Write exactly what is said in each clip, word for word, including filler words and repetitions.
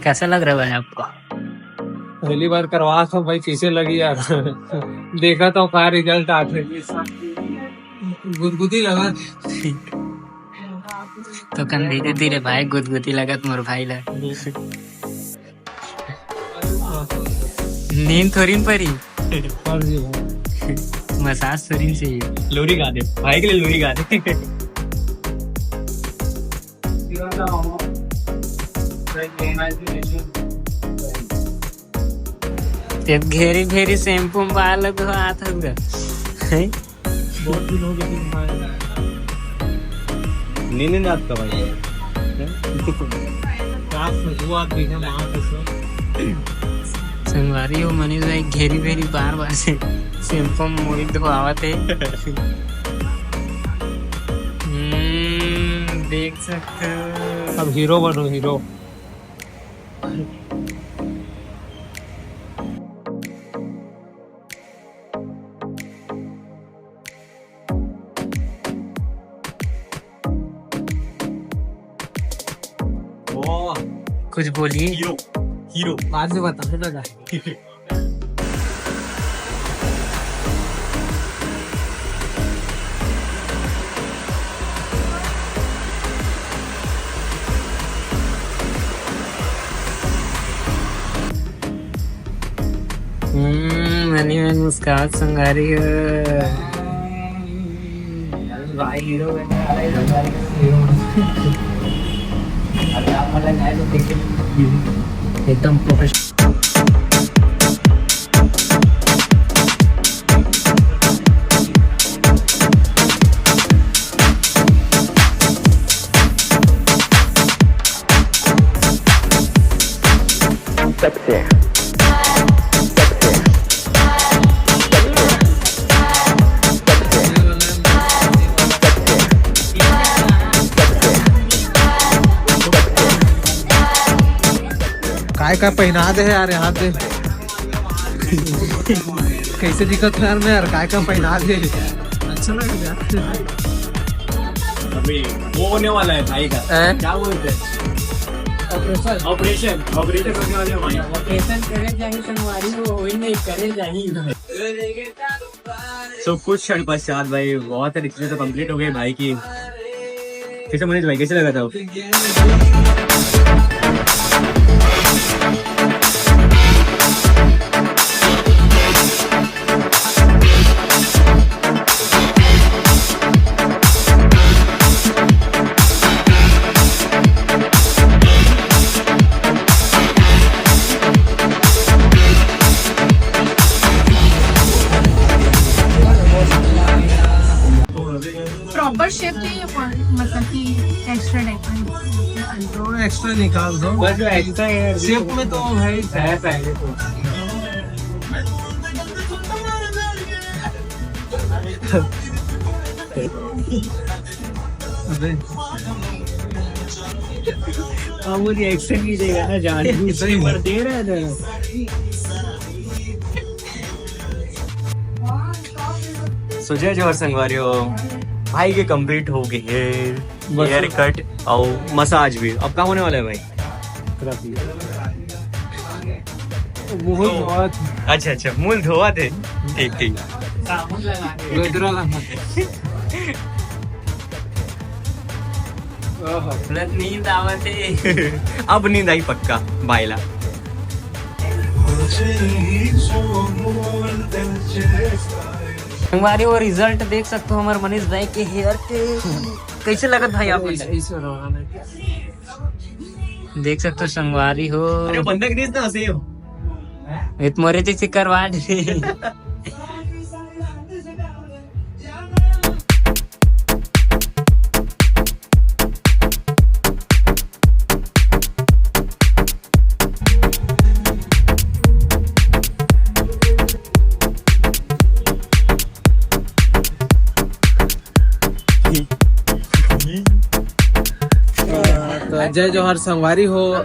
कैसा लग रहा है भाई आपको? पहली बार करवा तो भाई, कैसे लगी यार? देखा तो का रिजल्ट आथे। गुदगुदी लगा। तो कन धीरे धीरे भाई, गुदगुदी लगत मोर भाई ला। नींद थोड़ी न परी। और जी भाई। मसाज थोड़ी न चाहिए। लोरी गा दे भाई के लिए, लोरी गा दे। ते घेरी भेरी शैम्पू में बाल धोआत हस गा। हैं? बहुत दिन हो गए थे तुम्हारे। नींद नहीं आता भाई। रात में दो आदमी है वहाँ पे सो। संगवारी हो मनीष भाई, घेरी भेरी बार बार से शैम्पू में मुड़ी धोआवत है। हम्म, देख सकते हो। अब हीरो बनो, हीरो। वाह। कुछ बोलिए। Hero, hero. बाद में बताना लगा। हम्म, मनी मन मुस्कात संगारी हो। भाई हीरो बनने वाला है, संगारी का हीरो। अभी आप वाला गाय तो देखे, एकदम प्रोफेशनल। काय का पहना दे यार, यहाँ पे कैसे दिखत है यार, मैं यार काय का पहना दे। अच्छा लग रहा है। अभी वो होने वाला है भाई का। हैं? क्या बोलते हैं? ऑपरेशन। ऑपरेशन, ऑपरेशन होने वाले हैं भाई। ऑपरेशन करे जाही संगवारी हो, वही नहीं करे जाही। So कुछ क्षण पश्चात भाई, बहुत सारी चीजें तो कंप्लीट हो गई भाई की। कैसे मनीष भाई, कैसे लगा था वो? प्रॉपर शेप चाहिए, मतलब कि एक्स्ट्रा टाइप का? थोड़ा एक्स्ट्रा निकाल दो। बस जो एक्स्ट्रा है शेप में तो है ही। है पहले तो। अबे। हाँ, वो रिएक्शन नहीं देगा ना, जान बूझ के। सही में। पर दे रहा है ना। So जय जोहार संगवारी हो, भाई के कंप्लीट हो गए है बस। हेयर कट और मसाज भी। अब का होने वाला है भाई? मुंह धोवत। अच्छा, अच्छा, मुंह धोवत है। ठीक, ठीक। साबुन लगा के। गजरा लगा। ओहो। तुरंत नींद आवत है। अब नींद आई पक्का भाई ला। हमारे वो रिजल्ट देख सकते हो हमारे मनीष भाई के हेयर के। कैसे लगत भाई आप? ऐसे, ऐसे रहा है। देख सकते हो संगवारी हो। अरे बंधक नहीं था, सही हो। ये तो मोरे जैसे करवा दे। तो जय जोहार संगवारी हो। अ,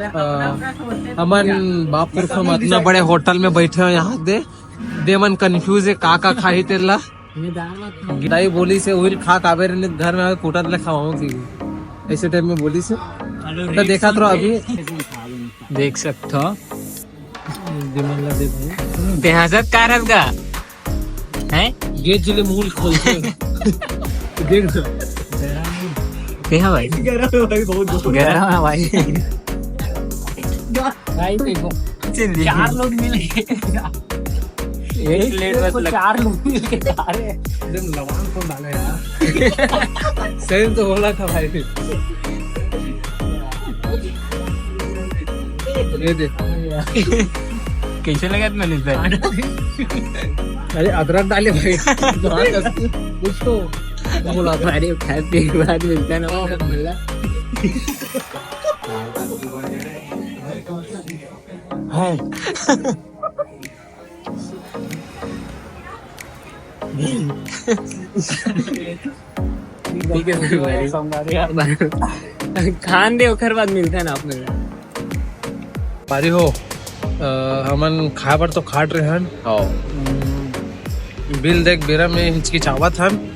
हमन बाप पुरखा म अतना बड़े होटल में बैठे हो, यहाँ दे ये मन कंफ्यूज है, का का खाही तेला। दाई बोली से उहिल खा काबे रे, घर में आके कूटत ले खवाऊं की। ऐसे टाइप में बोली से। तो देखा तो अभी देख सकत हो। विमल ला दे भाई। ते हंसत का रस गा? हैं? गेट जिले मूल खोल के। देख ना। ते हा भाई। गरम है भाई, बहुत गरम। गरम है भाई। भाई देखो, चिल्ली। चार लोग मिल गए। एक एक प्लेट प्लेट में को लग- चार लोग मिल के खा रहे हैं। एकदम लवान कौन डाले यार। सही तो बोला था भाई। ये दे। कैसे लगा तुम्हें सर? अरे अदरक डाले भाई। कुछ तो बोला था। अरे खाए पिए के बाद मिलता है ना, वो सब मिलता है। ठीक है, भाई। खान दे, ओकर बाद मिलता है ना आप लोग। पारी हो, अ, हमन खाए बर तो खाट रहे हन। हाँ। हम्म, बिल देख बेरा में हिचकिचावत हन।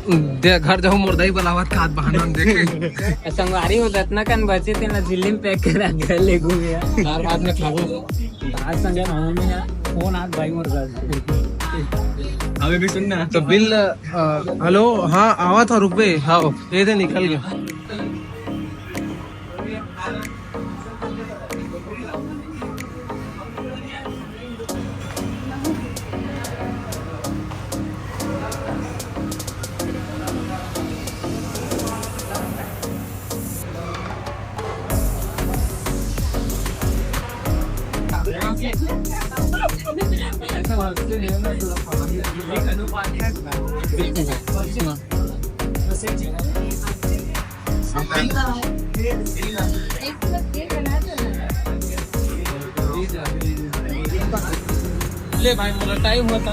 दे, घर जाऊँ, मोर दाई बलावत खात बहाना हम देखे। संगवारी हो, रत्ना कन बचे थे ना, झिल्ली में पैक करा घर ले घूमे यार। चार बाद में खाबो। आज संगे खाऊं मैं यार, फोन आज भाई मोर घर। अभी भी सुनना। तो बिल, अ, हेलो, हाँ, आवा था, रुक बे, हाँ, ये दे निकल गया। ले भाई, मोला टाइम होता।